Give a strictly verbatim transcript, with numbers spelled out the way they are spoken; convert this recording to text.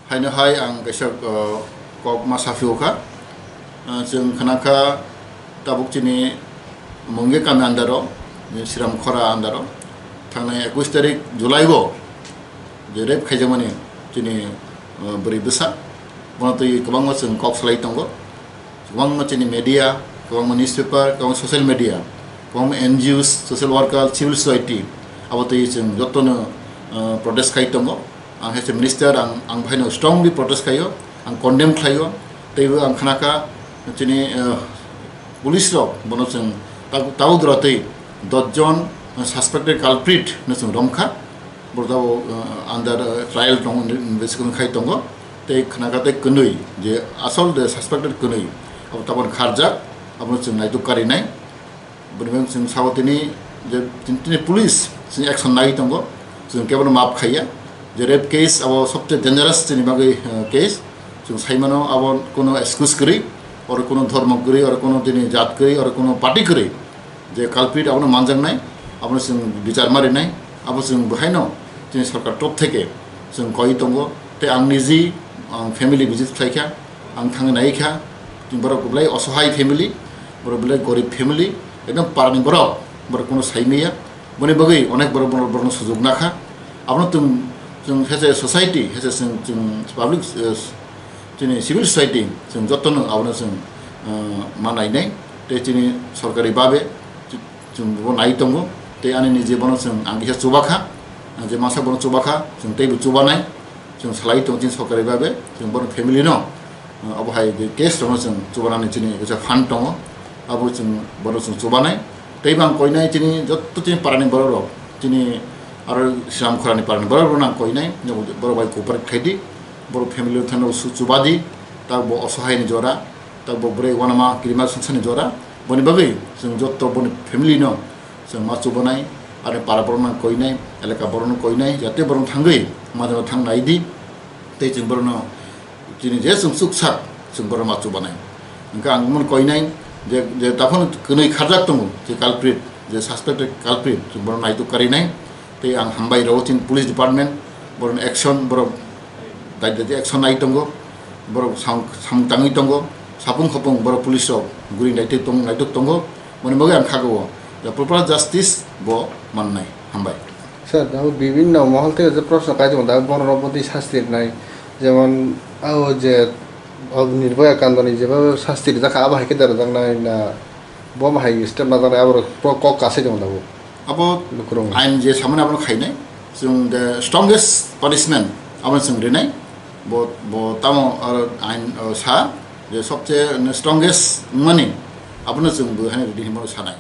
Haino hai ang kaisa, uh, kok ma saphio kha. Uh, chwng khna kha tabuk chini Mungge kami under o, Sriram Khora under o, thangnai ekush tarik July o je rape khaijakmani chini, uh, bwrwi bwsa, bono twi kwbangma chwng kok salai tongo. Kwbangma chini media, kwbangma newspaper, kwbangma social media, kwbangma N G Os, social worker, civil society, abo twi chwng jotono, uh, protest khai tongo. Ang hai se minister, ang, ang bono strongly protest khaio, ang condemn khlaio. Teibo ang khna kha chini, uh, police rok bono chwng tab-, tabuk dora twi dos jon, uh, suspected culprit no chwng rom kha. Borok tabuk, uh, under, uh, trial tongo, investigation khai tongo. Tei khna kha tei kwnwi, je asol de suspected kwnwi, abo tabuk kharjak, abono chwng naituk karinai. Bini bagwi chwng sao tini je tini, tini police chini action nai tongo, chwng kebono maaf khaiya. Je rape case abo sobse dangerous chini bagwi, uh, case. Chwng sai mano abo kono excuse kwrwi, oro kono dhormo kwrwi, oro kono tini jat kwrwi, oro kono party kwrwi. Je culprit abono manjaknai, abono chwng bichar ma rinai, abo chwng bwhaino chini sorkar top theke chwng koi tongo. Tei ang niji, ang family visit khlai kha, ang thangwi nai kha, borok belai osohai family, borok belai gorib family, ekdom parani borok, borok kono sai maya, boni bagwi onek borok, borok, borokno sujuk na kha. Abono chwng, chwng as a society, as a chwng, chwng public, uh, chini civil society, chwng jotono abono chwng, uh, ma nainai, tei chini sorkari babe, chwng bo nai tongo, tei ani nije bono chwng ang kisa chuba kha, ang je masa bono chuba kha, chwng teibo chubanai, chwng salai tongo chini sorkari babe, chwng bono family no, uh, abo hai je case rokno chwng chubanani chini kisa fund tongo, abo chwng bono chwng chubanai, teibo ang koinai chini joto chini parani borok rok, chini aro Sriram Khorani parani borok rokno ang koinai, borok bai cooperate khaidi, borok family rok thani su chubadi, tak bo osohai ni jora, tak bo bwrwi uanama kirima sungsani jora, boni bagwi chwng joto boni family no chwng ma chubanai, aro para borok no koinai, elaka borok no koinai, jate borok thangwi majra thang nai di, tei chwng borok no chini je chwng chuksak chwng borok ma chubanai. Hwnkhe ang mon koinai je, je daphano kwnwi kharjak tongo, je culprit, je suspected culprit, chwng borok naituk karinai, tei ang hambai rwo chini police department, borok action, borok dai dai action nai tongo, borok sam-, samung tangwi tongo, sapung khopung borok police rok guri naituk tong-, naituk tongo, boni bagwi ang khago o, the proper justice bo mannai. Hambai. Sir, abo bibhinno mohol theke je proshno kai tongo, da bono rok bwtwi sasti rwnai, jemon abo je, abo Nirbhaya Kandoni jeba sasti rijak kha, abo hai khe da rwjaknai na, bo hai step lajaknai, abo rok kok kasai tongo da bo. Abo lukurok ain je samani abono khainai, chwng the strongest punishment abono chwng rinai, bo, bo tamo aro ain, o, sa je sobse strongest wngmani abono chwng bo hai ridi hinwi sanai.